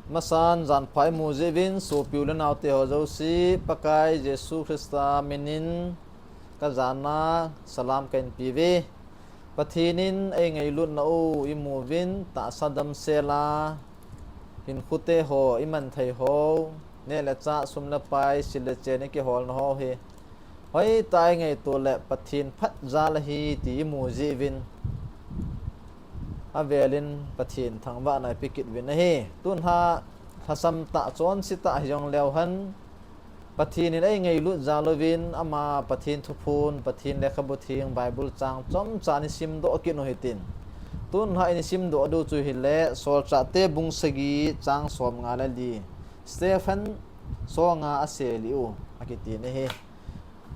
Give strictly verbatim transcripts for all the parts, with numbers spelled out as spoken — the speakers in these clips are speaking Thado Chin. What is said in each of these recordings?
Masan janpha imu jeh uvin, sopi u le naote ho jouse, Pakai Jesu Christa minin kajana salam kahin peuve. Pathen in eingailutnau imuvin, tahsa damsel a hinkhote ho, iman thei ho, neh le chah, sum le pai, sil le chen ikiholna ho hi hoitah a eingaito le Pathen phatjal ahi ti imu jeh uvin, avelin Pathen thangvahna ipe kit uvin ahi. Tun lhasam tah, chonse tah hijongleu hen, Pathen in eingailut jal uvin, ama Pathen thuphon, Pathen lekhabu theng, Bible chang chomcha isimdoh kit u hitin. Tun lha isimdoh diu chu hile, Solchahte bung sagi chang somnga le li. Stephen songa aselih u, akiti ahi.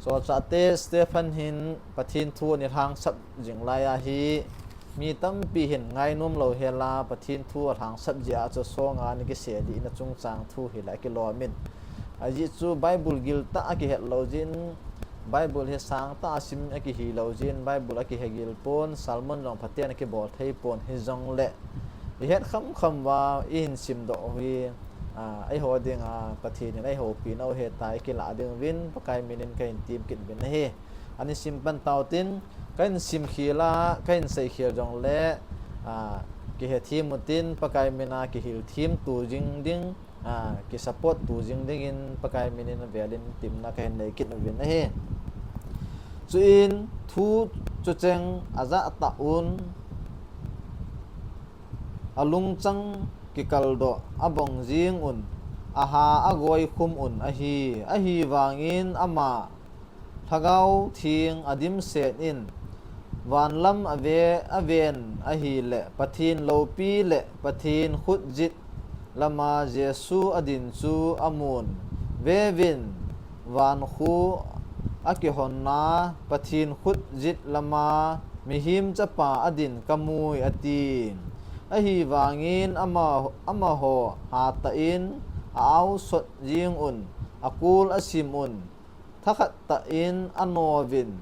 Solchahte Stephen hin Pathen thu ana lhangsap jing lai ahi. Mi tampi hin ngainom lou hela Pathen thu alhangsap jeh a chu songa ana kiselihna chungchang thu hile akilomin. Ajeh chu Bible giltah akihet lou jeh in, Bible hi sangtah a sim akihi lou jeh in, Bible akihegil pon, sermon jong phaten akibol thei pon, hijongle ihet khamkham uva ihin simdoh u hi, eiho dinga Pathen in eihoupinau ahitai, ikilah diuvin Pakai minin kahin tem kit uvin ahi. Ana sim pan tautin, kahin simkhel a, kahin seikhel jongle, kihethem utin, Pakai mina kihilthem to jing ding, kisupport to jing dingin Pakai minin avelin temna kahin nei kit uvin ahi. Chuin thu chucheng ajah tah un, alungchang kikaldoh, abong jeng un, aha agoikhum un ahi. Ahivangin ama Lhagao Theng adimset in, vanlam ave, aven ahile, Pathen loupi le Pathen khutjet lama Jesu adin chu amun. Veuvin, vankho akihonna Pathen khutjet lama Mihem Chapa adin kamui, ati. Ahivangin ama, amaho hatah in a-ao sot jeng un, akol asim un, thakhat tah in anouvin,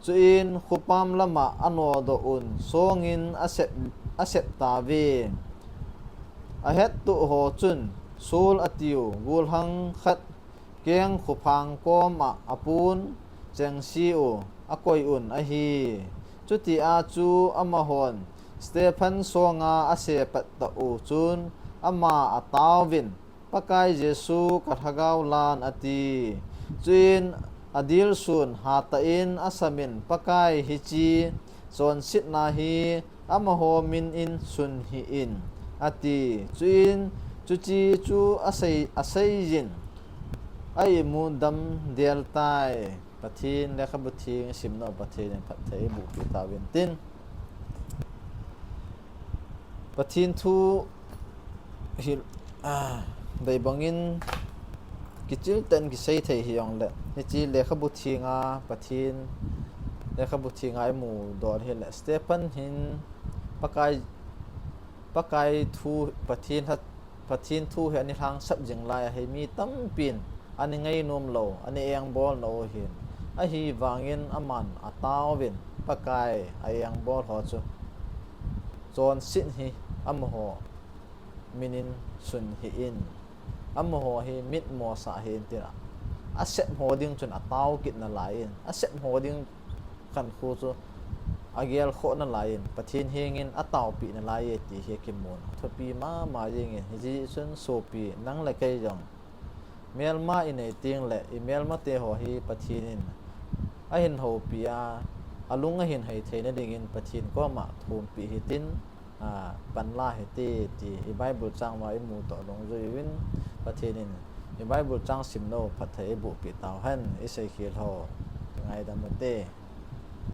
chuin khopam lama anodoh un, songin asep, asep tauve. Ahettoh ho chun, Saul atiu golhang khat keng khophang koma apon, chengse u akoi un ahi. Chutia chu amahon Stephen songa ase pat tah u chun, ama ataovin, Pakai Jesu, kalhagao lan, ati. Chuin adilsun hatah in asamin, Pakai, hiche chonsetna hi amaho minin sun hih in, ati. Chuin chuche chu asei, aseijin, a-imut damdel tai. Pathen lekhabu theng isimnau Pathen in phatthei eibohpeh tauvin tin. Pathen thu hi, deibangin kichil tah in kisei thei hijongle, hiche lekhabu thenga, Pathen lekhabu thenga imudoh hile, Stephen hin Pakai, Pakai thu, Pathen, Pathen thu hi ana lhangsap jing lai ahi, mi tampin ana ngainom lou, ana engbolnau ahin. Ahivangin aman ataovin, Pakai a-engbol ho chu, chonset hi amaho minin sun hih in, amaho hi mitmo sah hih in tin, asep ho ding chun atao kit nalai in, asep ho ding khankho chu agelkhoh nalai in, Pathen hengin ataopeh nalai e ti hi akimun. Athupi mama jengin, hiche chun sopi, nang le kei jong melma inei tengle, imelmate ho hi Pathen in ahin houpi a, alung ahin hei theina dingin Pathen koma thumpeh hitin, panla hite ti i Bible chang uva imudoh dungjuiyin, Pathen in i Bible chang simnau phatthei eibohpeh tauhen, iseikhel ho ngaidam ute.